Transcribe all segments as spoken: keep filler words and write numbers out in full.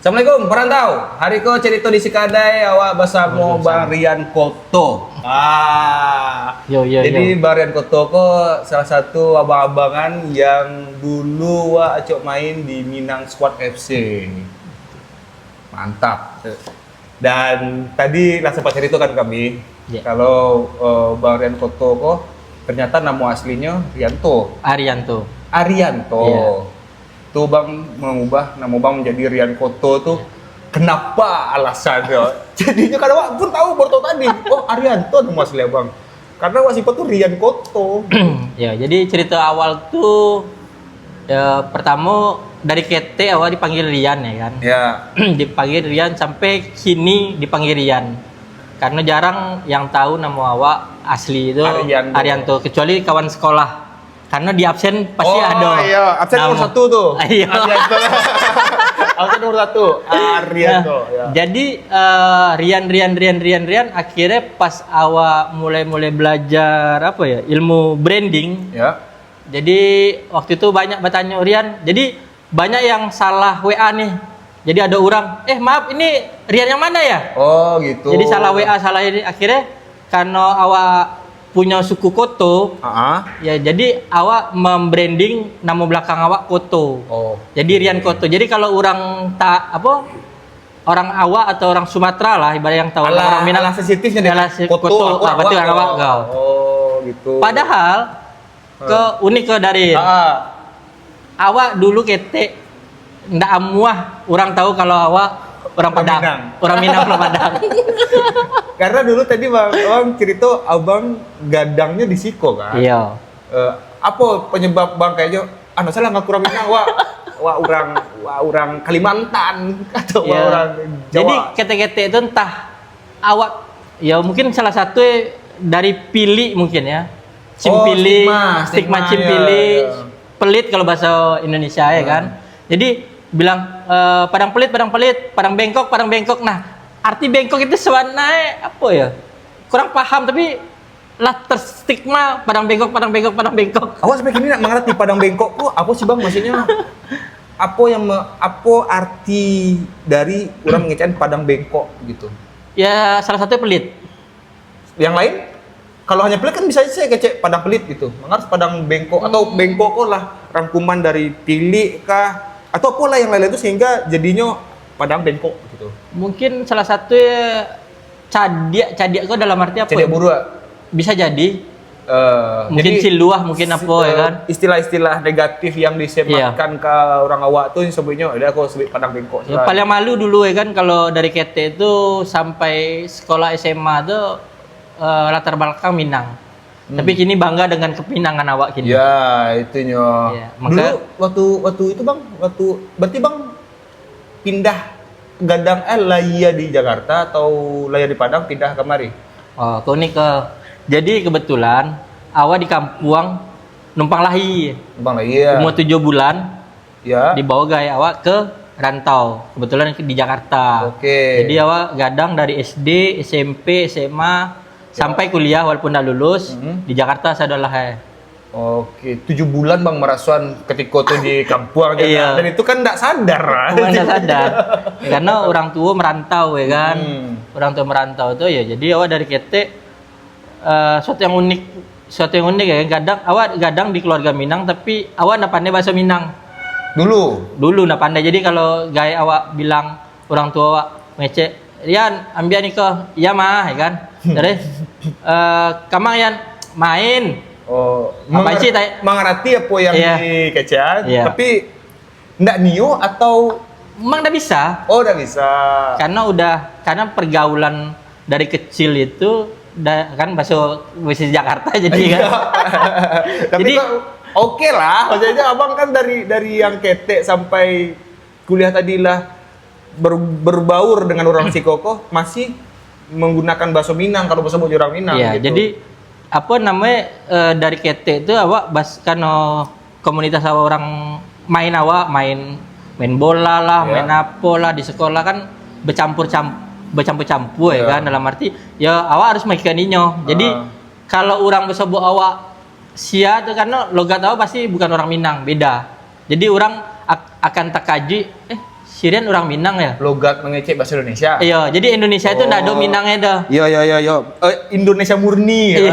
Assalamualaikum, parantau. Hari ko carito di Sikadai, awak basamo Bang Rian Koto. Ah. Yo, yo, Jadi, yo. Bang Rian Koto ko salah satu abang-abangan yang dulu wak acok main di Minang Squad F C. Mantap. Dan tadi lah sempat caritokan kami, Ya. kalau, eh, Bang Rian Koto ko ternyata namo aslinyo Rianto. Arianto. Arianto. Ya. Tu bang mangubah namo bang manjadi Rian Koto tu, Ya. kenapa alasannyo? Jadinyo kan awak pun tahu, baru tahu tadi. Oh, Arianto namo asli abang. Karena awak siko tu Rian Koto. Ya, jadi cerita awal tu, ya, pertamo dari ketek awak dipanggil Rian, ya kan? Ya. Dipanggil Rian sampai kini dipanggil Rian. Karena jarang yang tahu namo awak asli itu Arianto. Arianto, kecuali kawan sekolah. Karena di absen pasti Oh, ada. iya. Absen nomor Namo- satu tu. Iya. Absen tu. Absen nomor satu. Arianto, Nah, ya. jadi, eh, Rian, Rian, Rian, Rian, Rian, akhirnya pas awak mulai-mulai belajar, apa ya, ilmu branding. Ya. Jadi, waktu itu banyak bertanya Rian. Jadi, banyak yang salah W A nih. Jadi, ada orang, "Eh, maaf, ini Rian yang mana ya?" Oh, gitu. Jadi, salah W A, salah ini. Akhirnya, karena awak punya suku Koto, Ah, ah. ya, jadi awak membranding nama belakang awak Koto. Oh. Jadi, Rian Koto. Jadi, kalau orang tak, apa, orang awak atau orang Sumatera lah, ibarat yang tahu Alah, orang Minang. alah sensitifnya dia. Alah si-, Koto, Koto, aku ah, berarti awak orang awak kau. kau. Oh, gitu. Padahal, Ha. ke unik ke dari Ha. awak dulu ketek, ndak amuah orang tahu kalau awak orang Orang Padang. Minang. Orang Minang, orang Padang. Karena dulu tadi bang, abang cerita abang gadangnyo di siko kan? Iya. Eh, apa penyebab bang kayaknya, "Ah, ndak salah ngaku orang Minang, wak, wak orang, wak orang Kalimantan atau wak Iya. orang Jawa?" Jadi ketek-ketek tu entah awak, ya mungkin salah satu dari pilik mungkin ya. Oh, Cimpili, stigma, stigma stigma, cimpili, ya, ya. pelit kalau bahasa Indonesia ya Hmm. kan. Jadi bilang, eh, Padang pelit, Padang pelit, Padang bengkok, Padang bengkok. Nah, arti bengkok itu sebenarnya apa ya? Kurang paham, tapi lah terstigma Padang bengkok, Padang bengkok, Padang bengkok. Awak sampai kini ndak mengerti Padang bengkok tu apa sih, Bang, maksudnya? Apa yang me-, apa arti dari orang mengecek Padang bengkok gitu? Ya, salah satu pelit. Yang lain? Kalau hanya pelit kan bisa saja kecek Padang pelit gitu. Mangko harus Padang bengkok atau Hmm. bengkok ko lah rangkuman dari pilik kah? Atau apalah yang lain-lain tu sehingga jadinyo Padang bengkok gitu. Mungkin salah satu ya cadiak, cadiak ko dalam arti apa? Cadiak buruak. Bisa jadi. Eh, Mungkin jadi ciluah, mungkin si-, apa, ya eh, kan? istilah-istilah negatif yang disematkan Iya. ke orang awak tu yang sebutnya, "Dah, aku sebut Padang bengkok Ya, salah." paling malu dulu ya kan, kalau dari ketek tu sampai sekolah S M A tu, eh, latar belakang Minang. Hmm. Tapi kini bangga dengan kepinangan awak kini. Ya, itunyo. Ya, Dulu maka waktu, waktu itu, Bang, waktu, berarti Bang pindah gadang, eh, lahia di Jakarta atau lahia di Padang pindah kamari? Oh, kau ni ke, jadi kebetulan awak di kampuang numpang lahia. Numpang lahia. Umur tujuh bulan, Ya. dibawa gaek awak ke rantau. Kebetulan di Jakarta. Oke. Jadi awak gadang dari S D, S M P, S M A, Ya. sampai kuliah walaupun dah lulus, Mhm. di Jakarta sadolah, eh. Oke, tujuh bulan, Bang, marasoan ketiko tu di kampuang je, Iya. kan? Dan itu kan ndak sadar, ah. Bukan ndak sadar. Karena orang tua merantau, ya kan? Hmm. Orang tua merantau tu, ya, jadi awak dari ketek, eh, suatu yang unik, suatu yang unik, ya. Gadang, awak gadang di keluarga Minang, tapi awak ndak pandai bahasa Minang. Dulu? Dulu ndak pandai. Jadi, kalau gaek awak bilang, orang tua awak mangecek, "Rian, ambiak ni ko." "Iya, Mah," ya kan? Hmm. Terus, eh, "Kamang, Yan, main." Oh, Apa mengar-, isi tai? mengerti apa yang Iya. dikecek, Iya. tapi ndak nio atau Memang ndak bisa. Oh, ndak bisa. Karena udah, karena pergaulan dari kecil itu da-, kan bahasa, bahasa Jakarta jadi kan. Iya. Tapi Jadi kok oke lah, maksudnya abang kan dari, dari yang ketek sampai kuliah tadi lah ber-, berbaur dengan orang siko ko, masih menggunakan bahasa Minang kalau bahasa orang Minang Iya, gitu. jadi apa namanya, eh, dari ketek tu awak bas-, kan, oh, komunitas awak orang main awak, main, main bola lah, Iya. main apo lah di sekolah kan bercampur cam-, bercampur-campur ya Iya. kan, dalam arti ya awak harus mengikuti inyo. Jadi Ah. kalau orang bersobok awak sia tu karena logat awak pasti bukan orang Minang, beda. Jadi orang ak-, akan takajuik, "Eh, Cirian urang Minang yo. Logat mangecek bahasa Indonesia. Iyo, jadi Indonesia itu ndak ado Oh. Minang nya doh. Yo, yo, yo, yo. Eh, Indonesia murni. Iyo.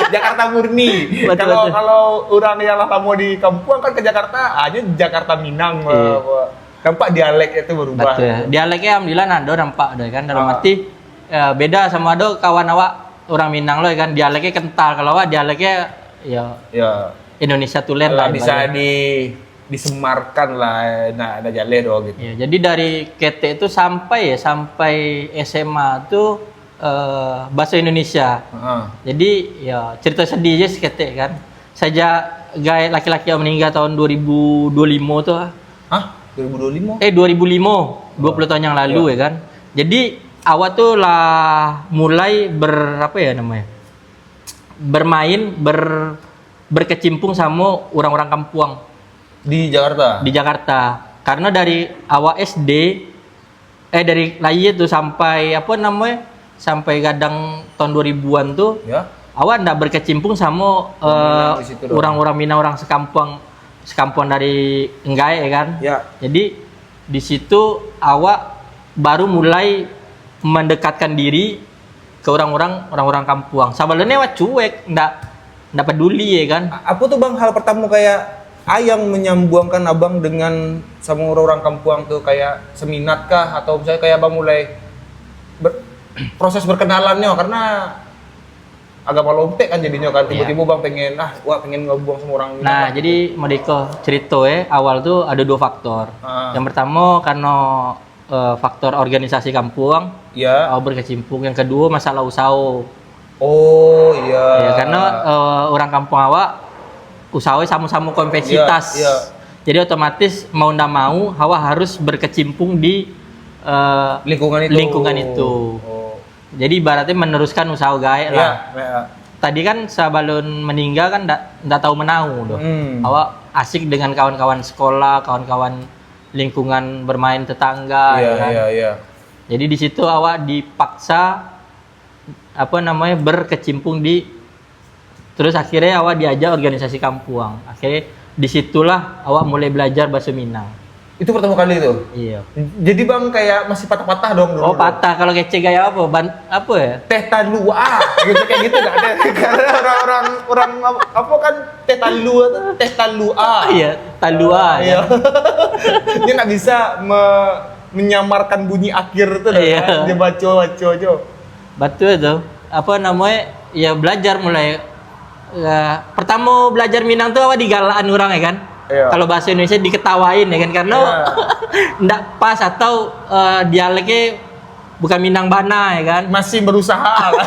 Jakarta murni. Betul, Kalau betul. kalau orang yang lah lama di kampuang kan ke Jakarta, hanya Jakarta Minang. Iyo. Nampak dialek itu berubah. Betul. Dialeknya alhamdulillah nado nampak doh kan. Dalam Ah. arti eh, beda samo ado kawan awak urang Minang lo kan. Dialeknya kental. Kalau awak dialeknya yo Ya. Indonesia tulen Lah lah. bisa ibaratnya. di disemarkan lah, nak ada jaleh doh gitu. Ya, jadi dari ketek tu sampai ya sampai S M A tu eh, bahasa Indonesia. Heeh. Jadi ya cerita sedih aja seketek kan. Sajak gaek laki-laki yang meninggal tahun dua ribu dua puluh lima tu ah. Hah? dua ribu dua puluh lima? Eh dua ribu lima, dua puluh tahun yang lalu ya kan. Jadi awak tu lah mulai ber apa ya namanya? Bermain ber berkecimpung samo urang-urang kampuang Di Jakarta. Di Jakarta. Karena dari awak S D eh dari lahir tu sampai apa namanya? Sampai gadang tahun dua ribuan tu Ya. Awak ndak berkecimpung samo Minang eh, di situ doh. Urang-urang Minang, urang sekampuang, sekampuang dari Enggaek ya kan. Ya. Jadi di situ awak baru mulai mendekatkan diri ke urang-urang urang-urang kampuang. Sabalumnyo awak cuek, ndak ndak peduli ya kan. Apa tuh bang hal pertama kayak ayang menyambuangkan abang dengan sama orang-orang kampuang tuh kayak seminat kah atau misalnya kayak abang mulai ber- proses berkenalannya karena agak malompek kan jadinya kan tiba-tiba bang pengen ah wak pengen ngabung sama orang Nah, jadi modeko cerito eh awal tu ada dua faktor. Ah. Yang pertama karena eh, faktor organisasi kampuang, Ya. awak berkecimpung. Yang kedua masalah usaho. Oh iya. Ya, karena eh, orang kampung awak usaho samo-samo konveksitas. Ya, ya. Jadi otomatis mau ndak mau awak harus berkecimpung di eh, Lingkungan itu. lingkungan itu. Oh. Jadi ibaratnya meneruskan usaho gaek Ya, lah. ya. Tadi kan sebelum meninggal kan ndak ndak tahu menau doh. Hmm. Awak asik dengan kawan-kawan sekolah, kawan-kawan lingkungan bermain tetangga, Iya, ya kan? iya, iya. Jadi di situ awak dipaksa apa namanya berkecimpung di terus akhirnya awak diajak organisasi kampuang. Akhirnya disitulah awak mulai belajar bahasa Minang. Itu pertama kali tuh. Iya. Jadi bang kayak masih patah-patah dong dulu. Oh patah kalau kecek kayak apa? Ban apa ya? Teh talua gitu kayak gitu nggak ada karena orang-orang orang apa kan teh talua tuh teh talua. Iya, talua. Iya. Dia nggak bisa me- menyamarkan bunyi akhir tuh dah, Iya. Kan? Dia baca-baca aja. Betul tu. Apa namanya? Ya belajar mulai. Ya, pertama belajar Minang tu awak digalakan orang ya kan? Iya. Kalau bahasa Indonesia diketawain ya kan karena Iya. ndak pas atau eh, dialeknya bukan Minang bana ya kan? Masih berusaha lah.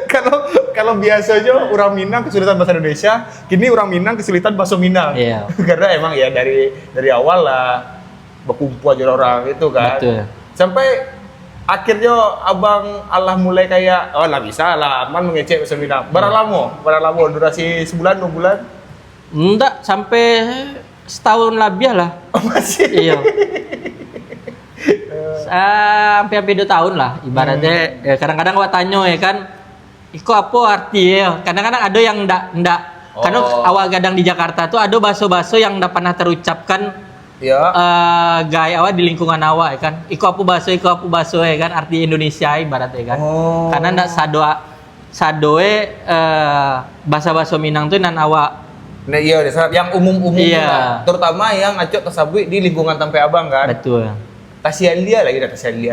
Kalau kalau biasanya orang Minang kesulitan bahasa Indonesia, kini orang Minang kesulitan bahasa Minang. Iya. Karena emang ya dari dari awal lah berkumpul aja orang itu kan. Betul. Sampai akhirnya abang Allah mulai kayak oh lah bisa lah aman mengecek bahasa Minang. Berapa lama? Berapa lama durasi sebulan dua bulan? Enggak sampai setahun lebih lah. Masih. Iya. Sampai hampir dua tahun lah ibaratnya. Ya, kadang-kadang awak tanyo ya kan. Iko apa arti ya? Kadang-kadang ada yang ndak ndak karena Oh. awak gadang di Jakarta tu ada bahasa-bahasa yang ndak pernah terucapkan Ya. eh gaek awak di lingkungan awak ya kan. Iko apa bahasa, iko apa bahasa ya kan arti Indonesia ibaratnya kan. Oh. Karena ndak sado sado eh eh, bahasa-bahasa Minang tu nan awak Nah, iya, desa- yang umum-umum Iya. lah. Terutama yang acok tersabut di lingkungan tampek abang kan. betul. Tasialia lagi dah tasialia.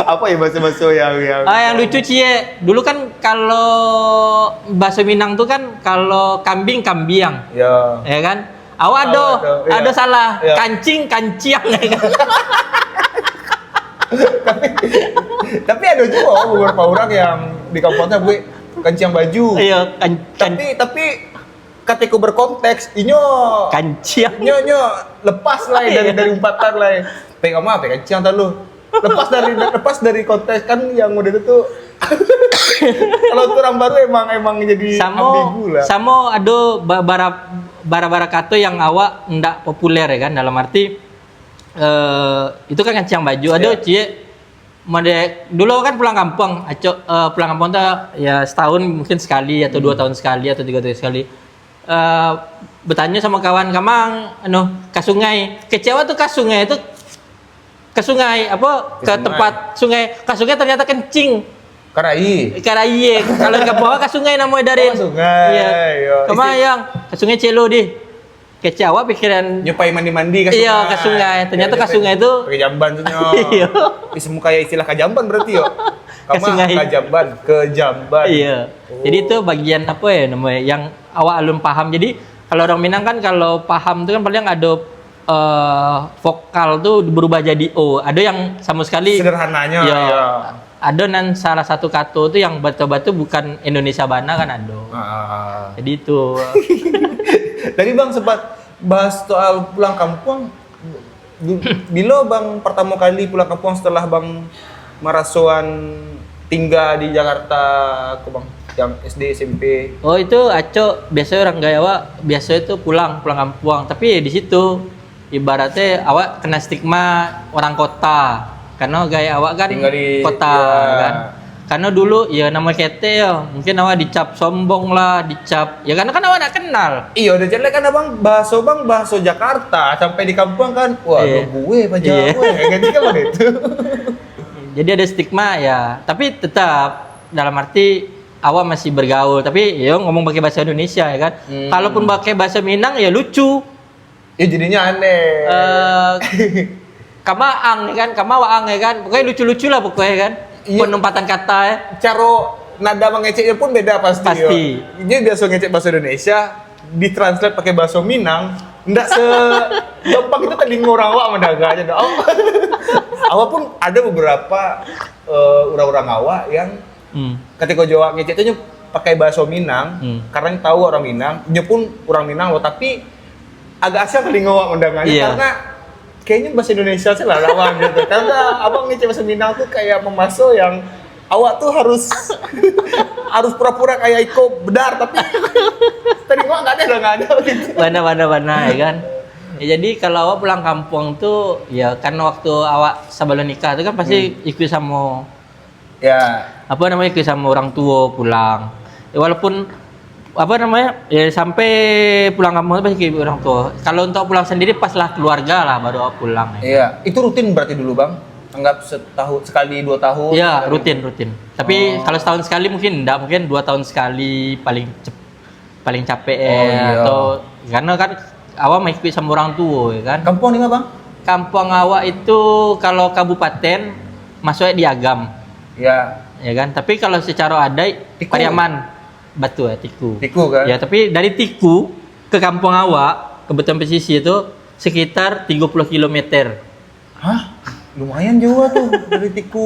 Apa ya bahasa-bahasa yang yang Ah yang lucu cie, dulu kan kalau bahasa Minang tu kan kalau kambing kambiang, Ya. ya kan? Awak ada Awak ada, iya. ada salah, Iya. kancing kanciang ya kan? Tapi ada juga beberapa orang yang di kampung saya buat kancing baju. Iya, kan, kan, Tapi tapi ketika berkonteks inyo kanciang. nyo nyo lepas lah dari Iya. dari umpatan lah. Pek ama pek kancing talu. Lepas dari lepas dari konteks kan yang udah itu tuh kalau orang baru emang emang jadi Samo ambigu lah. Samo ado ba- bara bara-bara kato yang awak ndak populer ya kan dalam arti eh itu kan kancing baju. Ado Ya. cie mode dulu kan pulang kampung, acok eh, pulang kampung tu ya setahun mungkin sekali atau dua tahun sekali atau tiga tahun sekali. Eh Batanyo samo kawan, "Kama ang, anu, ka sungai." Kecek awak tu ka sungai tu, ka sungai, apo, ka tempat sungai. Ka sungai ternyata kencing. Karai. Karai, eh. Kalau ka bawah ka sungai namo dari. Oh, sungai, iyo. Kama ang, ka sungai celo dih. Kecek awak pikiran. Nyo pai mandi-mandi ka sungai. Iyo, ka sungai. Ternyata ka sungai tu. Pakai jamban tu nyo. Iyo. Ih, semua kayak istilah ka jamban berarti yo. Ka sungai. Ka jamban, ka jamban. Iyo. Jadi itu bagian apo yo namonyo, yang awak alun paham. Jadi kalau orang Minang kan, kalau paham tu kan paling ado, eh, vokal tu berubah jadi o. Ado yang samo sekali. Sederhananyo, iyo. Ado nan salah satu kato tu yang batua-batua bukan Indonesia bana kan ado. Ah. Jadi itu. Tadi Bang sempat bahas soal pulang kampuang. Bi-, bilo Bang pertamo kali pulang kampuang setelah Bang marasoan tingga di Jakarta ko Bang, yang S D, S M P? Oh, itu acok, biaso orang gaek awak, biaso itu pulang, pulang kampuang. Tapi di situ, ibaratnyo awak kena stigma orang kota. Karena gaek awak kan tinggal di kota, iyo, kan. Karena dulu, ya, namo ketek yo, mungkin awak dicap sombong lah, dicap, ya, karena kan awak ndak kenal. Iyo, udah jelek kan abang, bahaso bang, bahaso Jakarta, sampai di kampuang kan, wah, iyo, gue paja, iyo, gue, kan, kan begitu. Jadi ada stigma, ya, tapi tetap, dalam arti, awak masih bergaul, tapi yo ngomong pakai bahasa Indonesia, ya kan. Hmm. Kalaupun pakai bahasa Minang, ya lucu. Ya, jadinyo aneh. Eh, kama ang, ya kan? Kama waang, ya kan? Pokoknyo lucu-lucu lah pokoknyo, ya kan? Iyo. Penempatan kata, ya. Caro nada mangeceknyo pun beda pasti, pasti, yo. Dia biaso ngecek bahasa Indonesia, ditranslate pakai bahasa Minang, ndak segampang itu telingo urang awak mandangarnyo, doh. Awak, awak pun ada beberapa, eh, urang-urang awak yang, hmm, katiko jo awak ngecek tu, nyo pakai bahaso Minang, hmm, karena tahu urang Minang, nyo pun urang Minang lo, tapi agak asing telingo awak mandangarnyo, iyo, karena kayaknyo bahasa Indonesia se lah lawan gitu. Karena abang ngecek bahasa Minang tu kayak memaso yang awak tu harus, harus pura-pura kayak iko benar, tapi telingo awak nggak ada dengarnya gitu. Bana, bana, bana, ya kan? Ya, jadi kalau awak pulang kampuang tu, ya, karena waktu awak sabalum nikah tu kan pasti, hmm, ikut samo, ya, apa namanya, ikut samo orang tuo pulang. Ya, walaupun, apa namanya, ya, sampai pulang kampuang tu pasti ikut orang tuo. Kalau untuk pulang sendiri, pas lah keluarga lah, baru awak pulang, ya. Iya, itu rutin berarti dulu, Bang? Anggap setahun, sekali dua tahun, ya, sekali, rutin, rutin. Tapi, oh, kalau setahun sekali mungkin ndak, mungkin dua tahun sekali paling cep-, paling capek, oh, eh, iya, atau karena kan awak mengikuti sama orang tua, ya kan? Kampuang di mana, Bang? Kampuang awak itu kalau kabupaten masuk di Agam. Ya. Ya kan? Tapi kalau secara adat, Tiku. Pariaman. Betul, ya, Tiku. Tiku, kan? Ya, tapi dari Tiku ke kampuang awak, kebetulan pesisir itu sekitar tiga puluh kilometer. Hah? Lumayan jauh lah tu dari Tiku.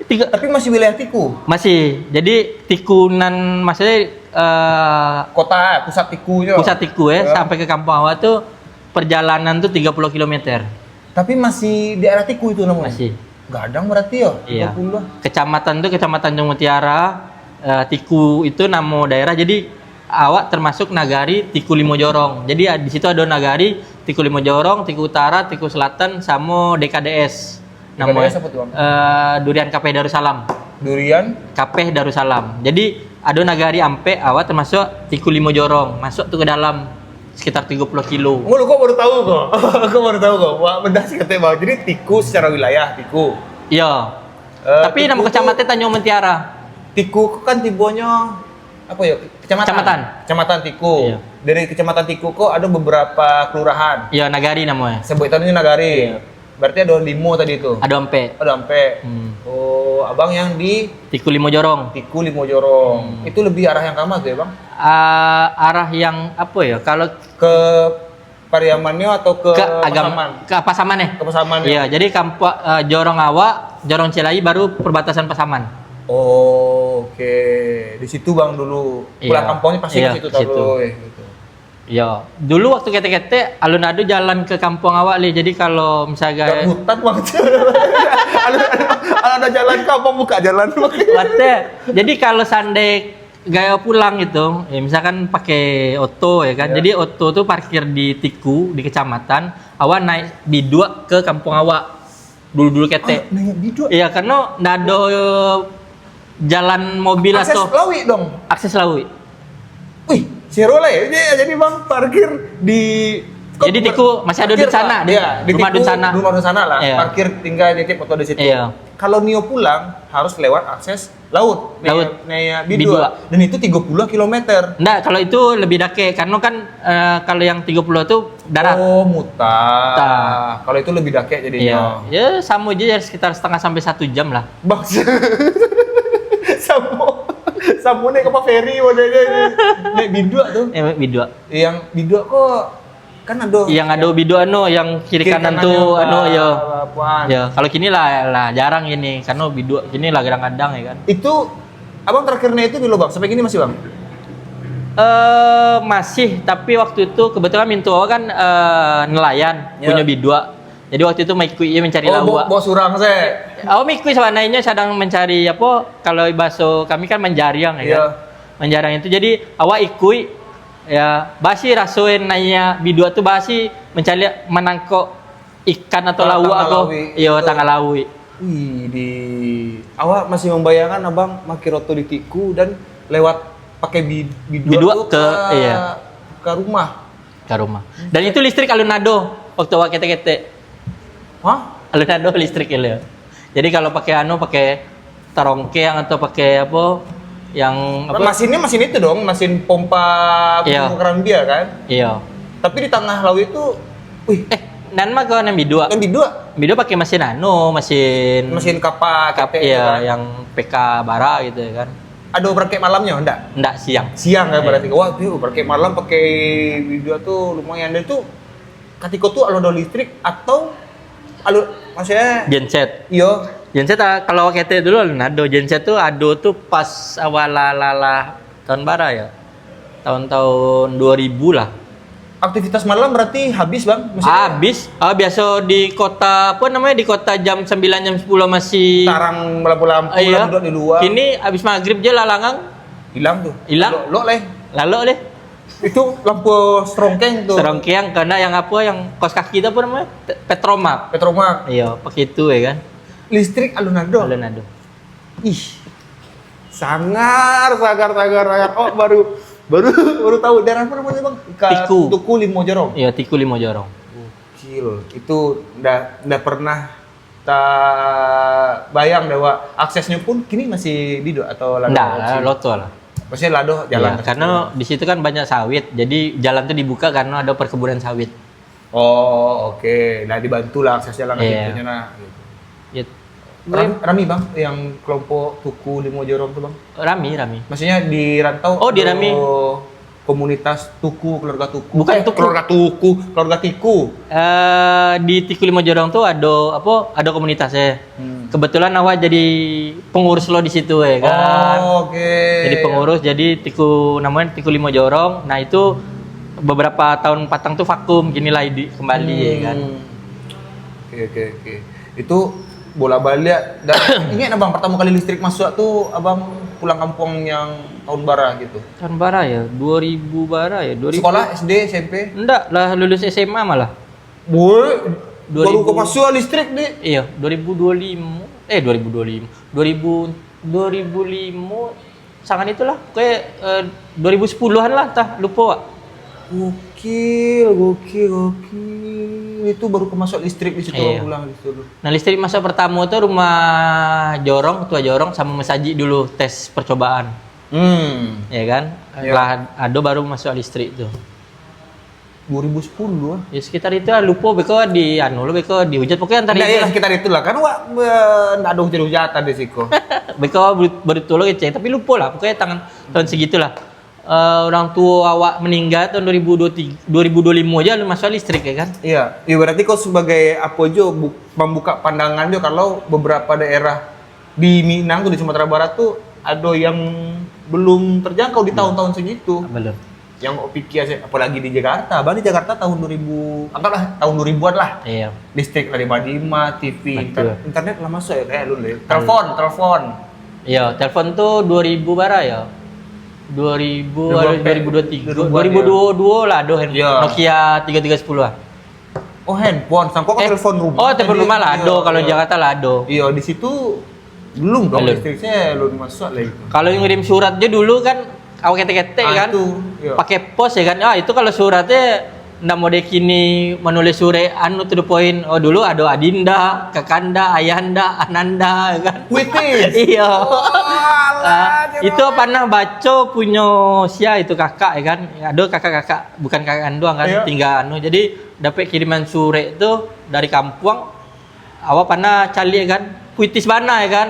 Tiga. Tapi masih wilayah Tiku? Masih. Jadi Tiku nan maksudnya, eh, kota, pusat Tiku je. Pusat Tiku, eh, ya, sampai ke kampung awak tu perjalanan tu tiga puluh kilometer. Tapi masih di daerah Tiku itu namanya? Masih. Gadang berarti ya? Iya. Tiga puluh. Kecamatan tu Kecamatan Tanjung Mutiara, eh, Tiku itu nama daerah. Jadi awak termasuk nagari Tiku Limo Jorong. Jadi, ah, di situ ada nagari Tiku Limo Jorong, Tiku Utara, Tiku Selatan, samo D K D S. D K D S apa tu, Bang? Eh, Durian Kapeh Darussalam. Durian? Kapeh Darussalam. Jadi, ada nagari ampek, awak termasuk Tiku Limo Jorong. Masuk tu ke dalam sekitar tiga puluh kilo. Mulu kok baru tahu kok. Kok baru tahu kok. Wah, bedah sih katanya, Bang. Jadi, Tiku secara wilayah, Tiku. Iya. Eh, tapi nama kecamatan Tanjung Mutiara. Tiku ko kan tibonyo apa ya? Kecamatan. Kecamatan. Kecamatan Tiku. Iya. Dari Kecamatan Tiku ko ada beberapa kelurahan. Iya, nagari namanya. Sebut tadi nagari. Iya. Berarti ada limo tadi tu. Ada ampek. Ada ampek. Hmm. Oh, abang yang di Tiku Limo Jorong. Tiku Limo Jorong. Hmm. Itu lebih arah yang kama tu ya, Bang? Ah, arah yang apa ya? Kalau ke Pariamannyo atau ke, ke Agam-, Pasaman? Ke Pasaman, eh? Ke Pasaman, ya. Iya, jadi kampuang, eh, jorong awak, Jorong Cilai baru perbatasan Pasaman. Oh, oke. Di situ, Bang, dulu. Iya. Pulang kampuangnyo pasti, iya, ke situ, ke situ. Taruh, eh, gitu. Iya. Dulu waktu ketek-ketek, alun ado jalan ke kampuang awak, Li. Jadi kalau misalnya hutan, Bang. Ada, ada, ada jalan ke apa, buka jalan, Bang? Wate. Jadi kalau sandai gaya pulang gitu, ya, misalkan pakai oto, ya kan. Ya. Jadi oto tu parkir di Tiku, di kecamatan, awak naik biduak ke kampung awak, dulu-dulu ketek. Ah, naik biduak? Iya, karena ndak ada jalan mobil. Akses atau lauik dong? Akses lauik. Wih, Chevrolet, jadi, jadi bang parkir di. Jadi Tiku masih ada di sana, di rumah Dun sana. Rumah Dun sana lah. Iya. Parkir tinggal nitip motor di situ. Iya. Kalau Nio pulang harus lewat akses laut. Laut. Naya, naya Bidua. Bidua. Dan itu tiga puluh kilometer. Ndak, kalau itu lebih dakek karena kan uh, kalau yang tiga puluh tu darat. Oh, mutar. Mutar. Kalau itu lebih dakek jadinya. Iya. Ya sama aja ya sekitar setengah sampai satu jam lah. Bang. Sama. Sama naik kapal feri model dia. Naik Bidua tu. Eh, Bidua. Yang Bidua kok kan ada yang ada Bidua no yang kiri, kiri kanan tu anu ya. Ya, kalau kini lah lah jarang ini karena Bidua kini lah kadang-kadang ya kan. Itu abang terakhir naik itu dulu bang, sampai kini masih bang? Uh, masih, tapi waktu itu kebetulan mintu awak kan uh, nelayan ya. Punya Bidua. Jadi waktu itu mengikuti mencari oh, lauk. Bos surang saya. Awak mengikuti sebenarnya sedang mencari apa? Kalau bahasa kami kan menjariang ya. Ya. Kan? Menjariang itu. Jadi awak ikut ya basi rasoin nanya Bidua tu basi mencari menangkap ikan atau lauk atau iyo tangah laut. Wih, di awak masih membayangkan abang makin roto di Tiku dan lewat pakai Bidua ke, ke, iya. Ke rumah. Ke rumah. Dan itu listrik alun ado waktu awak ketek-ketek. Hah? Alun ado listrik ya. Jadi kalau pakai anu pakai tarongkeang atau pakai apa yang apa? Masin ni masin itu dong, masin pompa iya. Karambia kan? Iya. Tapi di tangah laut itu, wih. Eh, nan mah kau nan Bidua. Nan Bidua. Bidua pakai masin anu, masin masin kapak, kapak iya, kan? Yang P K bara gitu ya kan. Ada berangkat malamnya enggak? Enggak siang. Siang kan iya. Berarti. Wah, tuh berangkat malam pakai Bidua tuh lumayan dan tuh Katiko tu alun ado listrik atau alun maksudnya genset. Iyo. Genset ah, kalau ketek dulu alun ado. Genset tu ado tu pas awal lah tahun bara ya. Tahun-tahun dua ribu lah. Aktivitas malam berarti habis bang? Maksudnya, habis. Ah, biasa di kota apa namanya di kota jam sembilan jam sepuluh masih tarang lampu-lampu iya. Lah duduk di luar. Kini habis maghrib je lah langang. Hilang tu. Hilang. Lok leh. Lalok leh. Itu lampu serongkeng tu. Serongkeng karena yang apa yang kos kaki tu apa namanya? Petromak. Petromak. Iya, pakai itu ya kan. Listrik alun ado. Alun ado. Ih. Sangar, sangar, sangar, sangar. Oh, baru baru baru tahu daerah apa namanya, Bang? Ka, Tiku. Tuku Limo Jorong. Iya, Tiku Limo Jorong. Gokil. Itu ndak ndak pernah tak bayang deh, Wak. Aksesnya pun kini masih biduk atau lah. Ndak, loto lah. Maksudnya lah doh jalan. Ya, karena di situ kan banyak sawit, jadi jalan tuh dibuka karena ada perkebunan sawit. Oh, oke. Okay. Nah, dibantu lah akses jalan yeah. Gitu. Yeah. Ram, rami bang, yang kelompok Tuku Limo Jorong tuh bang? Rami, rami. Maksudnya di rantau? Oh, di rami. Komunitas Tuku, keluarga Tuku. Bukan eh, Tuku. Keluarga Tuku, keluarga Tiku. Uh, di Tiku Limo Jorong tuh ada apa? Ada komunitas ya. Hmm. Kebetulan awak jadi pengurus lo di situ ya kan. Oh, oke. Okay. Jadi pengurus jadi Tiku namanya Tiku Limo Jorong. Nah, itu beberapa tahun patang tuh vakum, kini lah hidup kembali hmm. Ya kan. Oke, oke, oke. Itu bola balik dan ingat abang pertama kali listrik masuk tuh abang pulang kampung yang tahun bara gitu. Tahun bara ya, dua ribu bara ya, dua ribu. Sekolah S D, S M P? Enggak lah, lulus S M A malah. Boy, baru kau masuk listrik ni. Iya, dua ribu dua lima. Eh, dua ribu dua lima. dua ribu dua ribu lima sangat itulah. Kayak eh, dua ribu sepuluhan lah, tah lupa, Wak. Gokil, gokil, gokil. Itu baru kau masuk listrik di situ iya. Pulang di situ. Nah, listrik masuk pertama tuh rumah jorong, ketua jorong sama masajik dulu tes percobaan. Hmm. Ya kan? Ya. Lah ado baru masuk listrik tuh. dua ribu sepuluh ah. Ya sekitar itu lah, lupa beko di anu lo beko di hujat pokoknya antara itu. Lah sekitar itulah kan wak eh, ndak ada hujan-hujatan di siko. Beko baru tolong kecil tapi lupa lah pokoknya tangan tahun segitulah. Uh, orang tua awak meninggal tahun dua ribu dua puluh tiga, dua ribu dua puluh lima aja lu masuk listrik ya kan? Iya, ya berarti kau sebagai apa jo bu- membuka pandangan jo kalau beberapa daerah di Minang tu di Sumatera Barat tu ada yang belum terjangkau di tahun-tahun segitu. Belum. Yang kau pikir aja, apalagi di Jakarta. Bang di Jakarta tahun dua ribu, anggaplah tahun dua ribuan lah. Iya. Listrik lah di mana, T V, inter- internet lah masuk ya kayak lu deh. Telepon, telepon. Iya, telepon tuh dua ribu bara ya. dua ribu, dua ribu dua puluh tiga, dua ribu dua puluh dua lah aduh iya. Nokia tiga tiga sepuluh lah. Oh handphone, sangkok eh, telepon rumah. Oh telepon rumah lah, ado. Kalau iya. Jakarta lah ado. Iya, di situ belum dong, belum. Listrik saya belum masuk lagi. Kalau yang ngirim surat je dulu kan, awak ketek-ketek ah, kan. Itu. Iyo. Pakai pos ya kan. Ah, itu kalau surat tu ndak model kini manulis surek anu to the point. Oh, dulu ado adinda, kakanda, ayahanda, ananda ya kan. Puitis. Iyo. Oh, alah, Ah, jerok. Itu pernah baco punyo sia itu kakak ya kan. Ado kakak-kakak, bukan kakak kanduang kan, Iyo. Tinggal anu. Jadi dapek kiriman surek tu dari kampuang. Awak pernah caliak kan, puitis bana ya kan.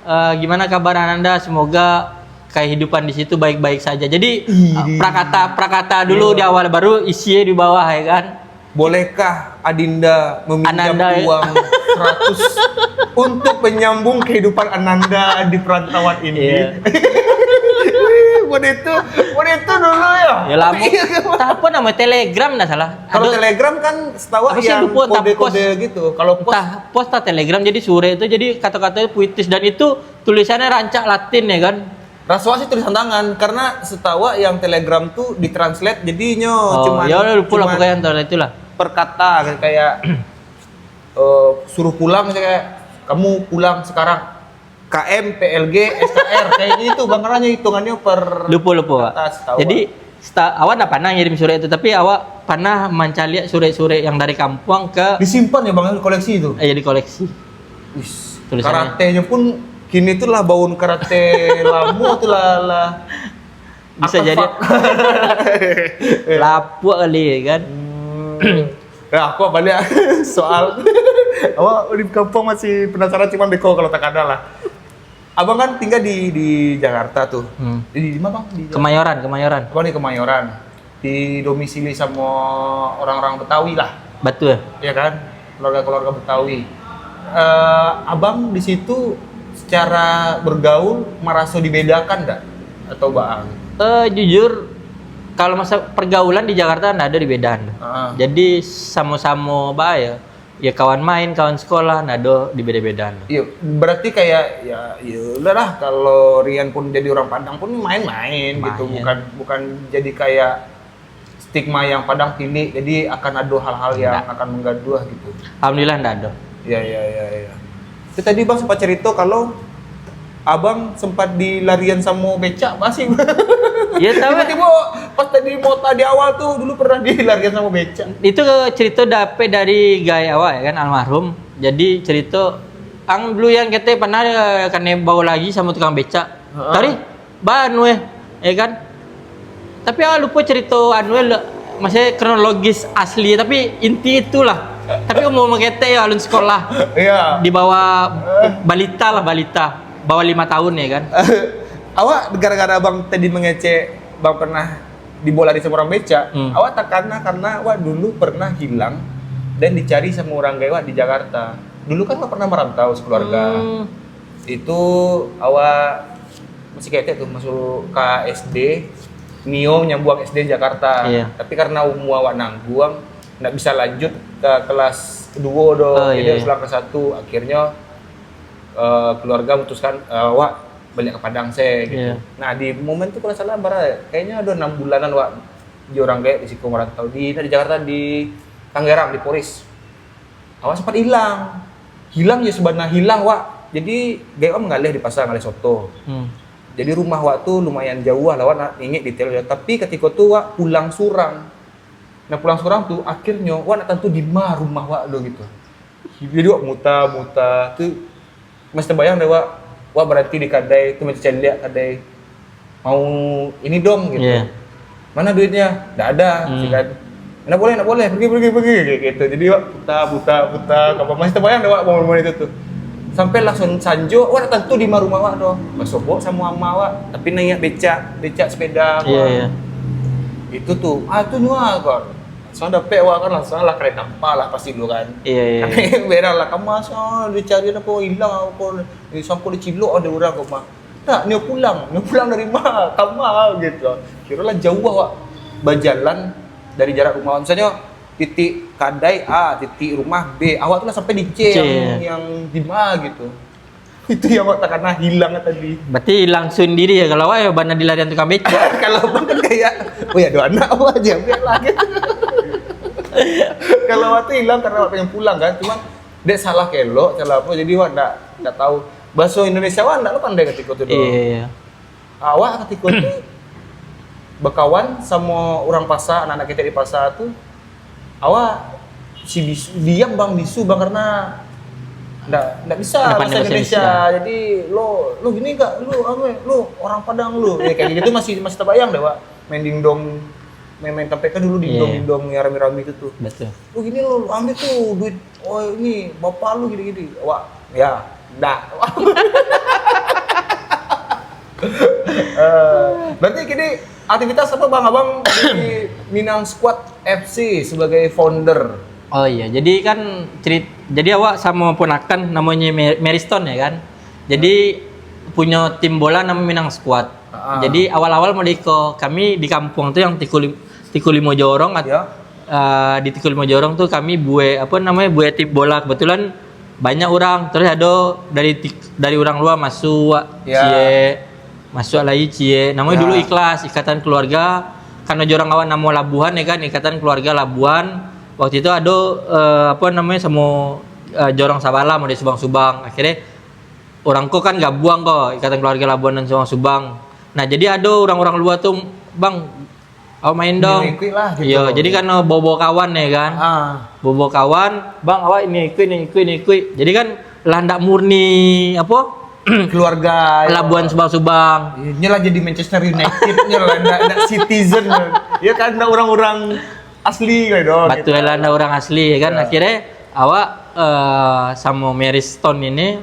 Eh, gimana kabar Ananda? Semoga kehidupan di situ baik-baik saja. Jadi, Ih. eh, prakata-prakata dulu Iya. di awal, baru isi di bawah ya kan. Bolehkah Adinda meminjam Ananda, ya. uang seratus untuk menyambung kehidupan Ananda di perantauan ini? Iya. Buat itu, buat itu dulu ya. Ya lama. Tapi iya, Entah apa nama, Telegram ndak salah. Kalau Ada Telegram kan setahu Apa sih, yang lupa, entah kode-kode pos. gitu. Kalau pos Entah pos, entah Telegram, jadi surek tu jadi kata-kata puitis dan itu tulisannya rancak Latin ya kan. Raso sih tulisan tangan, karena setahu yang Telegram tuh ditranslate, jadinya Oh, cuman ya udah, lupa lah cuman pokoknya antara itulah. per kata, kayak eh, suruh pulang, misalnya kayak, "Kamu pulang sekarang." K M, P L G, S K R, kayak gitu, Bang, karena hitungannyo per Lupa, lupa, Pak. kertas, tahu, Jadi, Pak. sta- awak ndak pernah ngirim surek itu, tapi awak pernah mancaliak surek-surek yang dari kampuang ke Disimpan ya, Bang, di koleksi itu? Eh, ya, di koleksi. Wis, Tulisannya. karatenya pun kini tuh lah baun karate lamo tuh lah, lah Bisa jadi. Artefak. Lapuak kali ya kan. Hmm. Ya, aku balik soal. Awak di kampuang masih penasaran, cuman beko kalau tak ada lah. Abang kan tinggal di di Jakarta tuh. Hmm. Di, di mana, Bang? Di Kemayoran, Kemayoran. Abang di Kemayoran. Di domisili sama orang-orang Betawi lah. Betul. Ya kan? Keluarga-keluarga Betawi. Eh, abang di situ secara bergaul merasa dibedakan ndak? Atau bang? Eh, jujur, kalau masa pergaulan di Jakarta ndak ada dibedaan. Ah. Jadi sama-sama bae ya. Ya kawan main, kawan sekolah, ndak ada dibeda-bedaan. Iya, berarti kayak ya, ya udahlah, kalau Rian pun jadi orang Padang pun main-main gitu, Main. bukan bukan jadi kayak stigma yang Padang pilih, jadi akan ada hal-hal yang Ndak. akan menggaduh gitu. Alhamdulillah ndak ada. Ya, ya, ya, ya. Itu tadi Bang sempat cerita kalau Abang sempat dilarian sama becak, masih. Ya, tahu. Tiba-tiba pas tadi mota di awal tuh dulu pernah dilarian sama becak. Itu cerita dapet dari gai awak ya kan, almarhum. Jadi cerita ang dulu yang kete pernah eh, kena bawa lagi sama tukang becak. Heeh. Tadi ba anu eh, ya kan? Tapi awak lupa cerita anu eh, le- maksudnya kronologis asli, tapi inti itulah. Tapi umur mengetek ya alun sekolah. Iya. Di bawah balita lah, balita. Bawah lima tahun ya kan? Awak gara-gara abang tadi mengecek, bang pernah dibawa lari sama orang becak. Hmm. Awak takana karena awak dulu pernah hilang dan dicari sama orang gaek awak di Jakarta. Dulu kan awak pernah merantau sekeluarga. Hmm. Itu awak masih ketek tuh, masuk ka S D, nio nyambuang S D di Jakarta. Iya. Tapi karena umur awak nangguang, ndak bisa lanjut ke kelas duo doh. Oh, Jadi iya. harus ulang kelas satu. Akhirnya eh, keluarga mutuskan eh, awak balik ke Padang se gitu. Iya. Nah, di momen tu kalau salah bara kayaknya ada enam bulanan awak di orang gaek di siko merantau di di Jakarta di Tangerang di Poris. Awak sempat hilang. Hilang ya sebenarnya hilang, Wak. Jadi, gaek awak menggaleh di pasar, ngaleh soto. Hmm. Jadi, rumah wak tu lumayan jauh lah, wak nak ingek detail. Tapi, ketika tu, wak pulang surang. Nah, pulang surang tu, akhirnya, wak nak tantu di ma rumah wak tu, gitu. Jadi, wak muta-muta tu, masih terbayang deh, wak. Wak berhenti di kadai tu, macam celiak kadai. Mau ini dong gitu. Iya. Mana duitnya? Ndak ada, Hmm. gitu kan. Ndak boleh, ndak boleh. Pergi, pergi, pergi. Kayak gitu. Jadi, wak puta, puta, puta. Kapal masih terbayang deh, wak, momen-momen itu tuh. Sampai lah san- sanjo, wak nak tantu di ma rumah wak tu. Basobok sama ama wak. Tapi naik becak, becak sepeda. Iya, wak. Iya. Itu tuh. Ah, tu nyua kok. Langsung dapet wak kan, langsung lah kereta apa lah pasti dulu kan. Iya, iya. Kan berak lah, kamas, ah, dicari apa, hilang apa. Eh, sampai dicilok ada orang kok mah. Tak, nio pulang. Nio pulang dari ma? Kama gitu. Kira lah jauh awak bajalan dari jarak rumah. Misalnya, titik kadai A, titik rumah B. Awak tu lah sampai di C C. yang, yang di ma gitu. Itu yang awak takana hilang tadi. Berarti hilang sendiri ya kalau awak ya bana dilarian tukang becak. Kalau abang kan kayak, "Oh ya, dua anak awak aja, biarlah," gitu. Kalau awak tu hilang karena awak pengen pulang kan. Cuman, dek salah kelok, salah apa. Jadi, awak ndak, ndak tahu. Bahasa Indonesia awak ndak lo pandai ketika tu doh. Iya, iya. Awak ketika tu bakawan samo urang pasa, anak-anak ketek di pasa tu, awak si bisu, diam bang, bisu bang, karena ndak, ndak bisa bahasa Indonesia. Jadi lo, lo gini gak, lo anu, lo orang Padang lo, ya, kayak gitu masih, masih terbayang deh, Wak. Main dingdong, main-main tampek kan dulu, dingdong-dingdong yang rame-rame itu tuh. Betul. Lo gini lo, lo ambil tuh duit, oh ini bapak lo gini-gini, Wak. Ya, dah. Eh, berarti kini aktivitas apa bang, abang di Minang Squad F C sebagai founder? Oh iya, jadi kan cerit-, jadi awak samo ponakan namonyo Me-, Meriston ya kan. Jadi punyo tim bola namo Minang Squad. Ah. Jadi awal-awal mode ko kami di kampuang tu yang Tiku Lim-, Tiku Limo Jorong at-, Ya. eh, di Tiku Limo Jorong tu kami buek, apa namonyo, buek tim bola. Kebetulan banyak urang, terus ado dari tik-, dari urang lua masuak, Ya. ciek, masuak lai ciek. Namonyo Ya. dulu Ikhlas, Ikatan Keluarga. Karano jorong awak namo Labuhan ya kan, Ikatan Keluarga Labuhan. Waktu itu ado, eh, apa namonyo, samo, eh, jorong sabalah mode Subang-Subang. Akhirnyo urang ko kan gabuang ko, Ikatan Keluarga Labuhan dan Subang-Subang. Nah, jadi ado urang-urang lua tu, "Bang, awak main dong." Nilai ikut lah gitu. Iyo, jadi karano bawa-bawa kawan ya kan. Ah. Bawa-bawa kawan, "Bang, awak ini ikut, ini ikut, ini ikut." Jadi kan lah ndak murni, apa? Keluarga, ya. Labuhan Subang-Subang. Inyo lah jadi Manchester United, nyo lah ndak, ndak citizen. Ya kan, ndak orang-orang asli kan, dong, Betul gitu. Lah, ndak orang asli ya kan. Ya. Akhirnyo awak, eh, samo Meriston ini,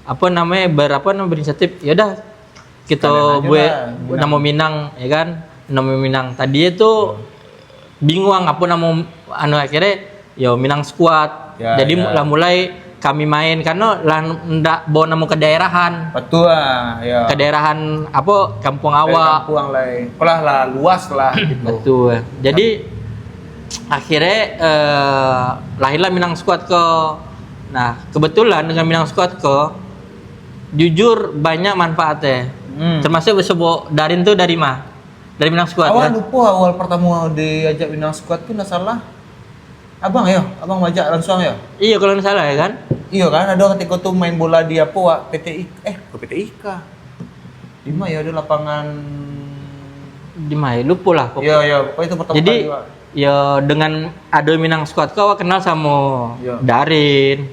apa namonyo, ber-, apa namonyo, berinisiatif, "Ya udah, kito Sekalian aja buek lah, Minang. Namo Minang," ya kan? Namo Minang. Tadi itu bingung apo namo, anu, akhirnyo, yo, Minang Squad. Ya, Jadi, ya. Lah mulai kami main, karano lah ndak bawa namo kedaerahan. Betul lah, ya. Kedaerahan apo, kampung Dari awak. Kampung lai. Apolah lah, luas lah gitu. Betul. Jadi, akhirnyo, eh, lahirlah Minang Squad ko. Nah, kebetulan dengan Minang Squad ko, jujur banyak manfaatnyo. Hmm. Termasuk sebut Darin tu dari ma? Dari Minang Squad, Awak kan? Lupo awal pertamo diajak Minang Squad tu, ndak salah. Abang yo, abang majak langsung yo? Iyo, kalau ndak salah ya kan? Iyo kan, ado katiko tu main bola di apo, wak, P T I, eh, bukan P T I K. Di ma yo ado lapangan Di ma yo? Lupo lah. Iyo, iyo, pokoknyo itu pertamo Jadi, kali, wak. Yo, dengan ado Minang Squad ko, awak kenal samo Iyo. Darin.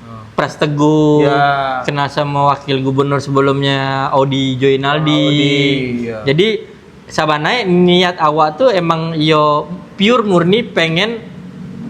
Oh. Pras Teguh, Ya. Kenal samo wakil gubernur sebelumnyo, Audi Joinaldi. Audi, ya. Jadi, sabananyo niat awak tu emang yo pure murni pengen,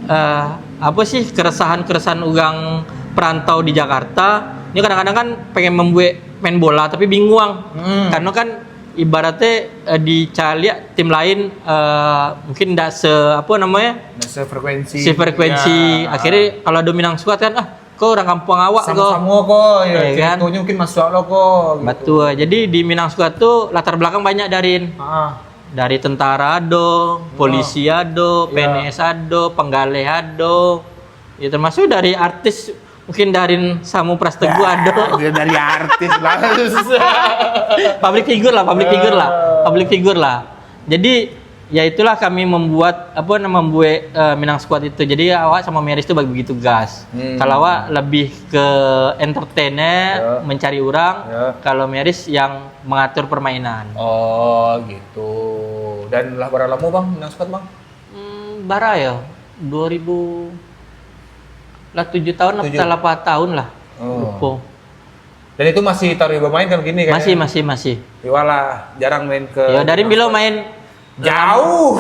eh, apo sih, keresahan-keresahan urang perantau di Jakarta. Ini kadang-kadang kan pengen membuat main bola, tapi bingung. Hmm. Karena kan ibaratnyo, eh, dicaliak tim lain, eh, mungkin ndak se-, apo namonyo? Ndak sefrekuensi. Sefrekuensi. Ya. Akhirnyo kalau ado Minang Squad kan, "Ah, ko urang kampung awak ko." Samo-samo ko, yo, Yo, kan? Ceritonyo mungkin masuak lo ko, gitu. Betul. Jadi di Minang Squad tu latar belakang banyak, Darin. Ah. Dari tentara ado, Ah. polisi ado, Yo. P N S ado, penggaleh ado. Ya, termasuk dari artis, mungkin Darin samo Pras Teguh ado. Dio dari artis lah. Public figure lah, public figure lah. Ah. Public figure lah. Jadi, ya itulah kami membuat, apo, membuat, eh, Minang Squad itu. Jadi, awak samo Meris tu bagi-bagi tugas. Hmm. Kalau awak lebih ke entertainer, Ya. mencari orang, Ya. kalau Meris yang mengatur permainan. Oh, gitu. Dan lah bara lamo, Bang, Minang Squad, Bang? Hmm, bara yo, dua ribu lah, tujuh tahun, Tujuh. Atau lapan tahun lah. Oh. Lupo. Dan itu masih taruih bamain kan kini kayaknya? Masih, masih, masih. Iyolah, jarang main ke Yo, dari Minang bilo Squad. Main? Jauh.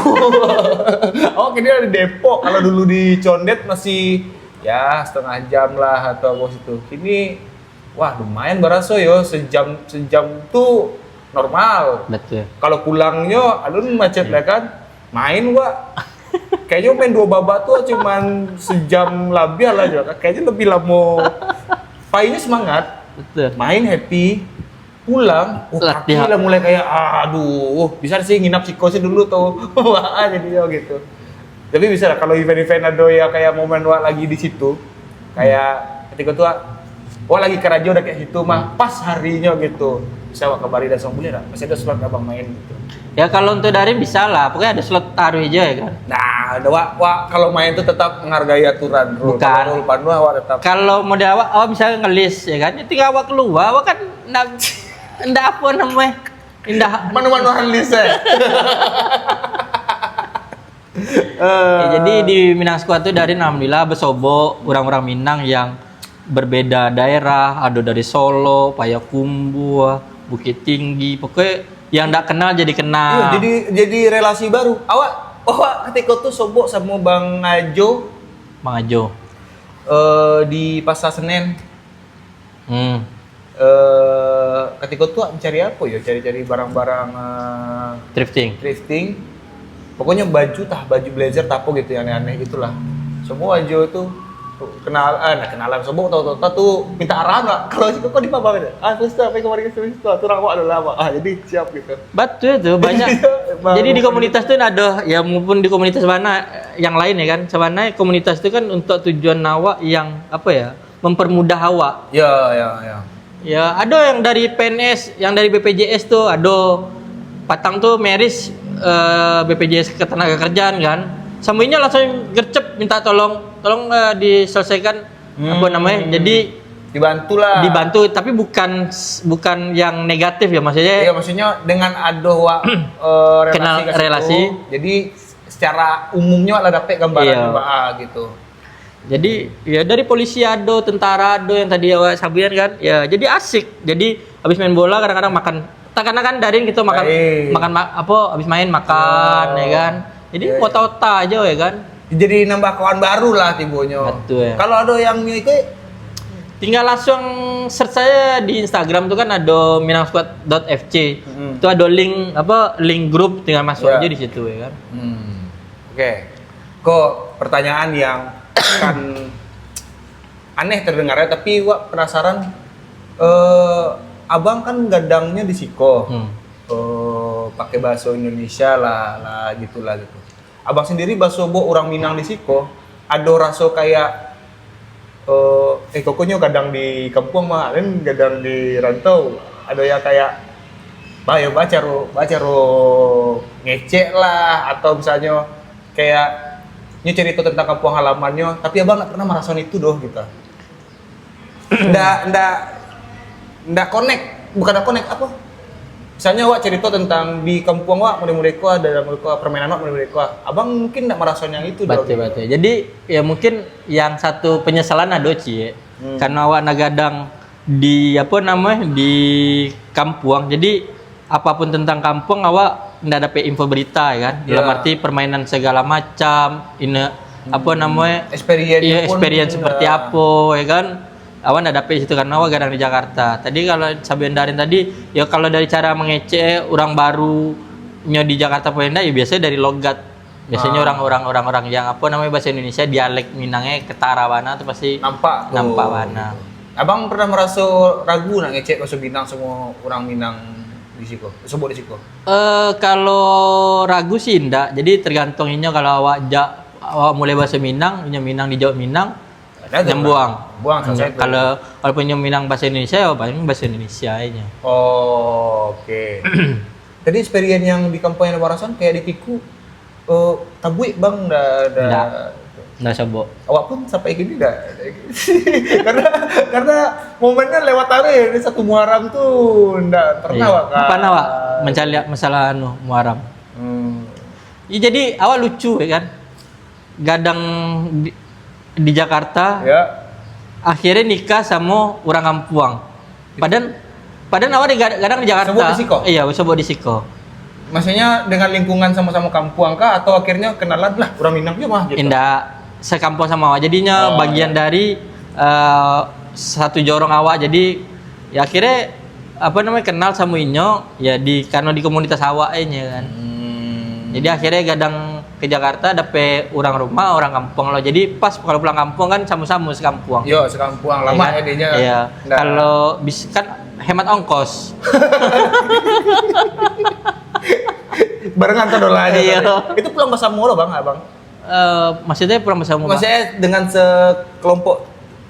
Oh, kini dari Depok. Kalau dulu di Condet masih, ya, setengah jam lah atau apo situ. Kini Wah, lumayan baraso yo, sejam, sejam tu normal. Betul. Kalau pulangnyo, alun macet Iya. lah kan, main wak. Kayaknyo main duo babak tu cuman sejam labiah lah jo. Kayaknyo lebih lamo. Painyo semangat, Betul. main happy, pulang, oh, kaki Latihan. lah mulai kayak, aduh, bisa sih nginap siko sih dulu tuh. Wah, jadinyo gitu. Tapi bisa lah, kalau event-event ado yang kayak momen wak lagi di situ, kayak ketika tu wak, wak lagi karajo dekat situ mah, pas harinyo gitu, bisa wak kabari langsung, "Boleh tak? Masih ada slot abang main?" gitu. Ya, kalau untuk daring bisa lah, pokoknya ada slot taruh aja ya kan. Nah, ada wak, wak kalau main tu tetap menghargai aturan, rule. Bukan. Kalau rule panuh, wak tetap Kalau mode awak, awak misalnya ngelis ya kan, tinggal awak keluar, awak kan ndak, ndak apa namanya, Indah. Manu-manuan list eh. Ya, jadi di Minang Squad tu Darin alhamdulillah basobok urang-urang Minang yang berbeda daerah, ada dari Solo, Payakumbuh, Bukittinggi, pokoknya yang ndak kenal jadi kenal. Iya, jadi jadi relasi baru. Awak awak ketika tu sobok sama Bang Ajo Mang Ajo. eh, di Pasar Senen. Hmm. Eh, ketika tu awak mencari apa ya? Cari-cari barang-barang eh, Thrifting. thrifting. Pokoknya baju tah, baju blazer tah apa gitu yang aneh-aneh gitulah. Semua Ajo tu kenal ah nah, kenalan semua tahu tahu tu minta arahan lah. Kalau si koko di mana gitu? Ah, Mister, apa kemarin ke Mister? Tu orang awak adalah apa? Ah, jadi siap gitu. Betul tu, banyak. Iya, emang. Jadi di komunitas tu ada, ya maupun di komunitas mana yang lain ya kan. Sebenarnya komunitas tu kan untuk tujuan awak yang apa ya, mempermudah awak. Ya, ya, ya. Ya, ada yang dari P N S, yang dari B P J S tu, ada patang tu meris eh, B P J S Ketenagakerjaan kan. Sama inya langsung gercep minta tolong, tolong eh, diselesaikan apa namanya. Jadi Dibantulah. Dibantu, tapi bukan bukan yang negatif ya, maksudnya. Iya, maksudnya dengan adoh wak eh, relasi Kenal ke situ, relasi. Jadi secara umumnya lah dapat gambaran Iya. Pak, ah, gitu. Jadi ya dari polisi ado, tentara ado yang tadi awak sabuikan kan. Ya jadi asik. Jadi habis main bola kadang-kadang makan. Tak karena kan Darin gitu makan Baik. makan ma- apa habis main makan Oh. ya kan. Jadi Iya, iya. kota-kota aja ya kan. Jadi nambah kawan baru lah tibonyo. Betul. Kalau ada yang ikut Tinggal langsung search saja di Instagram tu kan ada minang squad dot f c. Mm-mm. Itu ada link apa link grup, tinggal masuk Ya. aja di situ ya kan. Hmm. Oke. Kok pertanyaan yang kan aneh terdengar ya, tapi wak penasaran eh abang kan gadangnya di siko. Hmm. Eh pakai bahasa Indonesia lah, lah gitulah gitu. Abang sendiri basobok urang Minang di siko, ado raso kayak eh, eh kokonyo gadang di kampuang mah, kan gadang di rantau. Ado yang kayak bayo bacaro bacaro ngecek lah atau misalnyo kayak nyo cerita tentang kampuang halamannyo, tapi abang ndak pernah marasakan itu doh gitu. Ndak ndak ndak connect, bukan ndak connect apa? Misalnya awak cerita tentang di kampuang awak, mulai-mulai ko ada mulai ko permainan awak mulai-mulai ko. Abang mungkin ndak marasakan yang itu doh. Betul betul. Jadi ya mungkin yang satu penyesalan ado Ci. Hmm. Karena awak nak gadang di apa namanya di kampuang. Jadi apapun tentang kampuang awak ndak dapat info berita ya kan. Dalam Ya. arti permainan segala macam, ini apa namanya Experience iya, pun experience seperti ya. Apa ya kan. Awak ndak dapat situ karena awak gadang di Jakarta. Tadi kalau sabuikan Darin tadi, ya kalau dari cara mengecek orang baru nyo di Jakarta pun ndak, ya biasanya dari logat. Biasanya Ah. orang-orang orang-orang yang apa namanya bahasa Indonesia dialek Minangnya ketara bana tu pasti Nampak tu. nampak bana. Abang pernah maraso ragu nak ngecek bahasa Minang semua orang Minang di siko, sebut di siko. Eh kalau ragu sih ndak. Jadi tergantung inyo kalau awak jak awak mulai bahasa Minang, inyo Minang dijawab Minang, Ada tu, nyambuang. Buang selesai tu. Kalau walaupun inyo Minang bahasa Indonesia, ya paling bahasa Indonesia inyo. Oh, oke. Tadi experience yang di kampuang yang abang rasakan kayak di Tiku, eh, tabuik bang dah dah. Ndak. Ndak sobok. Awak pun sampai kini dah. Karena karena momennya lewat tarik dari satu Muharram tu ndak pernah Iya. awak kan. Pernah awak mencari masalah anu Muharram. Hmm. Ya, jadi awak lucu ya kan. Gadang di, di Jakarta, Ya. akhirnya nikah sama orang kampuang. Padahal padahal awak di gadang di Jakarta. Sobok di siko? Iya, sobok di siko. Maksudnya dengan lingkungan sama-sama kampuang kah atau akhirnya kenalan lah orang Minang je mah gitu. Indak, sekampuang sama awak. Jadinya Oh, bagian dari eh, satu jorong awak. Jadi ya akhirnya apa namanya kenal sama inyo ya di karena di komunitas awak aja kan. Hmm. Jadi akhirnya gadang ke Jakarta dapet orang rumah, orang kampuang lo. Jadi pas kalau pulang kampuang kan sama-sama sekampuang. Yo, sekampuang lama Iya kan? Ya dinya. Iya. Ndak. Kalau bis kan hemat ongkos. Barengan kan dolar aja. Iya. Tadi. Itu pulang bersama lo bang, abang. Eh, maksudnya pulang bersama Pak? Maksudnya dengan sekelompok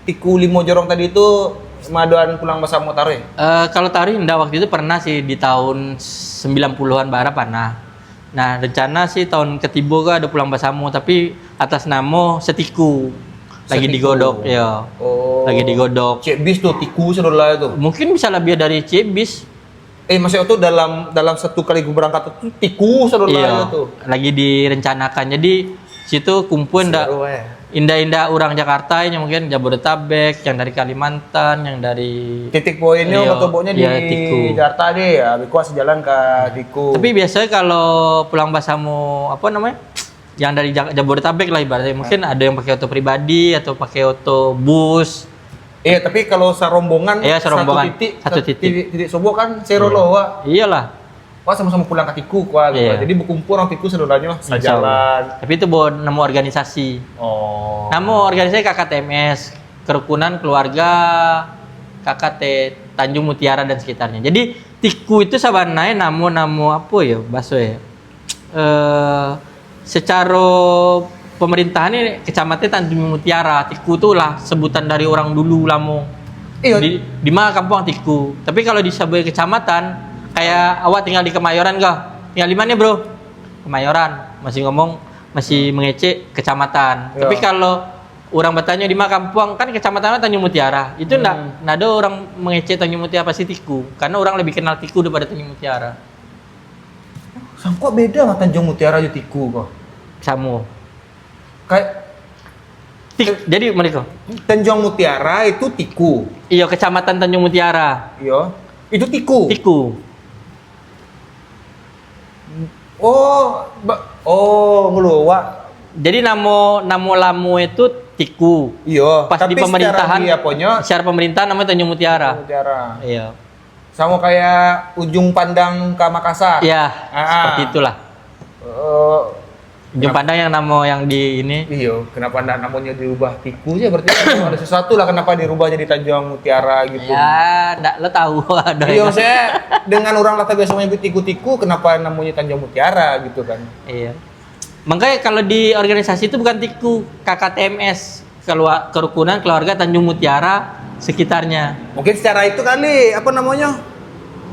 Tiku limo jorong tadi itu madoan pulang bersama taruh. Eh, kalau taruh ndak, waktu itu pernah sih di tahun sembilan puluhan bara pernah. Nah, rencana sih tahun ketibo ke ada pulang bersama tapi atas nama Setiku. Lagi Setiku. Digodok ya. Oh. Lagi digodok. Cek bis tuh Tiku sedolah itu. Mungkin bisa lebih dari Cek Bis. Eh, maksudnya tu dalam dalam satu kali berangkat tu tiku saudara tu. Lagi direncanakan. Jadi situ kumpul ndak indah-indah orang Jakarta, yang mungkin Jabodetabek, yang dari Kalimantan, yang dari... Titik poinnya, iya, betul pokoknya di, iya, Tiku. Jakarta deh, ya, beko sejalan ke Tiku. Tapi biasanya kalau pulang basamo, apa namanya, yang dari Ja-, Jabodetabek lah ibaratnya, mungkin ada yang pakai oto pribadi atau pakai oto bus. Iya, tapi kalau sarombongan, iya, sarombongan, satu titik, satu titik. Titik, titik Sobo kan, sero lo, Wak. Iyalah. Wak sama-sama pulang ke Tiku, Wak, gitu. Iya. Jadi, berkumpul orang Tiku saudaranyo, sajalan. Tapi itu buat namo organisasi. Oh. Namo organisasi K K T M S, Kerukunan Keluarga K K T Tanjung Mutiara dan sekitarnya. Jadi, Tiku itu sabananyo namo-namo apo yo, baso yo? Eh, secaro pemerintahan ni, Kecamatan Tanjung Mutiara, Tiku tu lah sebutan dari orang dulu lamo. Iyo. Di, di ma kampuang Tiku. Tapi kalau disabuik kecamatan, kayak awak tinggal di Kemayoran kah? Tinggal di mana, Bro? Kemayoran. Masih ngomong, masih mengecek kecamatan. Iyo. Tapi kalau orang bertanya di ma kampuang, kan kecamatan Tanjung Mutiara. Itu ndak, ndak ada orang mengecek Tanjung Mutiara, pasti Tiku. Karena orang lebih kenal Tiku daripada Tanjung Mutiara. Sangko beda mah Tanjung Mutiara jo Tiku ko. Samo. Kayak Tik, jadi mereka. Tanjung Mutiara itu Tiku. Iyo, Kecamatan Tanjung Mutiara. Iyo. Itu Tiku. Tiku. Oh, ba-, oh, ngeluar. Jadi namo, namo lamo itu Tiku. Iyo, pas di tapi secara pemerintahan, di aponyo, secara pemerintahan namanya Tanjung Mutiara. Mutiara. Iya. Samo kayak Ujung Pandang ka Makassar. Ya, ah, seperti itulah. Eh, Ujung Pandang yang namo yang di ini. Iyo, kenapa ndak namonyo diubah Tiku je? Berarti kan ada sesuatu lah kenapa dirubah jadi Tanjung Mutiara gitu. Ya, ndak lo tahu ada. Iyo, yang saya dengan orang lah terbiasa menyebut Tiku-Tiku, kenapa namonyo Tanjung Mutiara gitu kan. Iya. Makanya kalau di organisasi itu bukan Tiku, K K T M S, kelua-, Kerukunan Keluarga Tanjung Mutiara sekitarnya. Mungkin secara itu kali, apa namanya,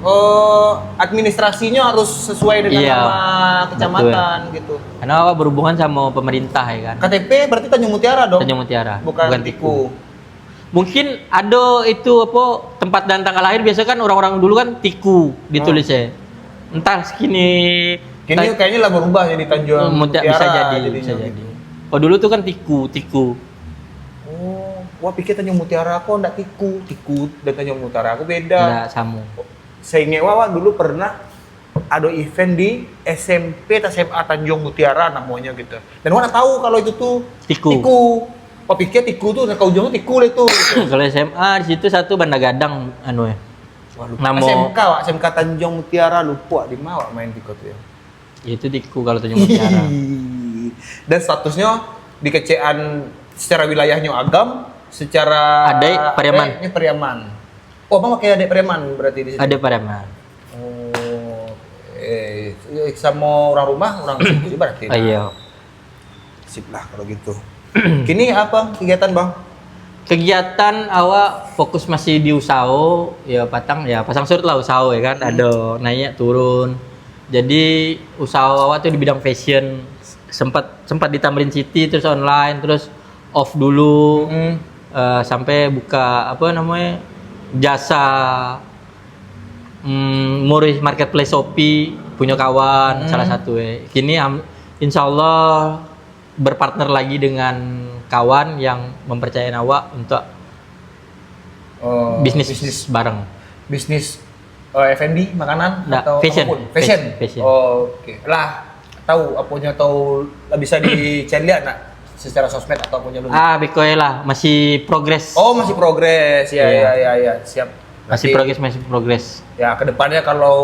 eh, administrasinya harus sesuai dengan, iya, nama kecamatan betul, gitu. Karena awak berhubungan sama pemerintah, ya kan? K T P berarti Tanjung Mutiara dong? Tanjung Mutiara, bukan, bukan Tiku. Tiku. Mungkin ado itu, apa, tempat dan tanggal lahir, biasa kan orang-orang dulu kan Tiku ditulis, ya. Entah kini kini ta-, kayaknya lah berubah jadi Tanjung, eh, Mutia-, Mutiara bisa jadi, jadinya bisa jadi gitu. Oh, dulu tuh kan Tiku, Tiku. Oh, wah, pikir Tanjung Mutiara kok ndak Tiku, Tiku dan Tanjung Mutiara aku beda. Ndak samo. Saya ingat wah, wah dulu pernah ada event di S M P atau S M A Tanjung Mutiara namanya gitu. Dan wak ndak tahu kalau itu tuh Tiku. Tiku. Wak pikir Tiku tuh, ke ujung tuh Tiku lah itu. Kalau S M A di situ satu Banda Gadang, anu ya. Wah, lupa. Namo S M K, wak, S M K Tanjung Mutiara, lupa di mana wak main Tiku tuh ya. Ya, itu Tiku kalau Tanjung Mutiara. Dan statusnya dikecekan secara wilayahnya Agam, secara adaik Pariaman. Adaiknya Pariaman. Oh, abang pakai adaik Pariaman berarti di situ? Adaik Pariaman. Oh, eh, eh, sama orang rumah, orang situ juga berarti. Ah, iya. Sip lah kalau gitu. Kini apa kegiatan, Bang? Kegiatan awak fokus masih di usaho, ya patang, ya pasang surut lah usaho ya kan, hmm, ada naik turun. Jadi usaho awak tuh di bidang fashion, sempat, sempat di Tamrin City, terus online, terus off dulu, hmm, eh, sampai buka apa namanya, jasa, mm, Murih Marketplace Shopee, punya kawan, hmm, salah satu eh. Kini am-, insya Allah berpartner lagi dengan kawan yang mempercayai awak untuk, oh, bisnis, bisnis bareng. Bisnis, eh, F and B, makanan? Ndak, atau fashion. Apapun? Fashion? Fashion. Oh, oke. Lah, tahu aponyo, tahu lah bisa dicari lihat nak secara sosmed atau aponyo dulu? Ah, beko lah, masih progres. Oh, masih progres. Ya, iya, ya, ya, ya. Siap. Masih progres, masih progres. Ya, kedepannya kalau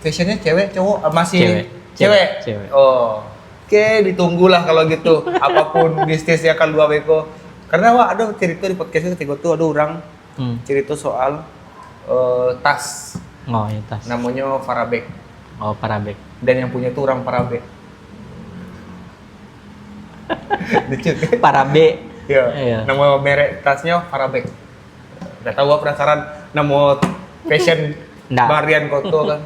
fashionnya cewek, cowok, ah, masih cewek? Cewek. Cewek. Cewek. Oh. Oke, ditunggulah kalau gitu. Apapun bisnis yang keluar beko. Karena wak ada cerita di podcast itu, ketika itu ada orang, hmm, cerita soal, eh, tas. Oh, iya, tas. Namanya Farabek. Oh, Farabek. Dan yang punya itu orang Farabek. Lucu kan? Farabek. Iya. Iya. Nama merek tasnya Farabek. Nggak tahu apa penasaran nama fashion Nggak. Barian Koto kan.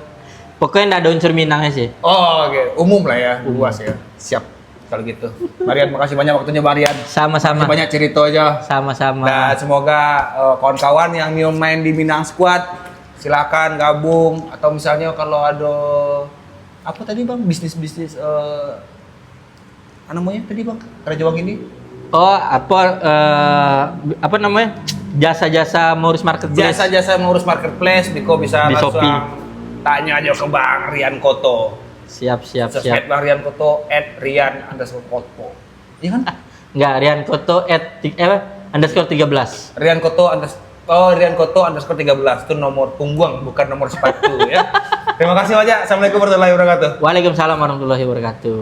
Pokoknya nggak ada unsur Minangnya sih. Oh, oke. Umum lah ya, umum, luas ya. Siap. Kalau gitu. Barian, makasih banyak waktunya, Barian. Sama-sama. Makasih banyak cerita aja. Sama-sama. Dan semoga, eh, kawan-kawan yang main di Minang Squad Silakan gabung, atau misalnya kalau ada apa tadi, Bang, bisnis-bisnis, eh, apa namanya tadi, Bang, kerja uang ini? Oh, apa eh, apa namanya? Jasa-jasa mengurus marketplace. Jasa-jasa mengurus marketplace, Diko bisa Di langsung Shopee. Tanya aja ke Bang Rian Koto. Siap, siap, siap. Sosmed Bang Rian Koto at rian underscore koto. Iya kan? Enggak, Rian Koto at ti- eh, apa? Underscore tiga belas. Rian Koto unders oh Rian Koto underscore tiga belas itu nomor punggung, bukan nomor sepatu, ya. Terima kasih banyak. Assalamualaikum warahmatullahi wabarakatuh. Waalaikumsalam warahmatullahi wabarakatuh.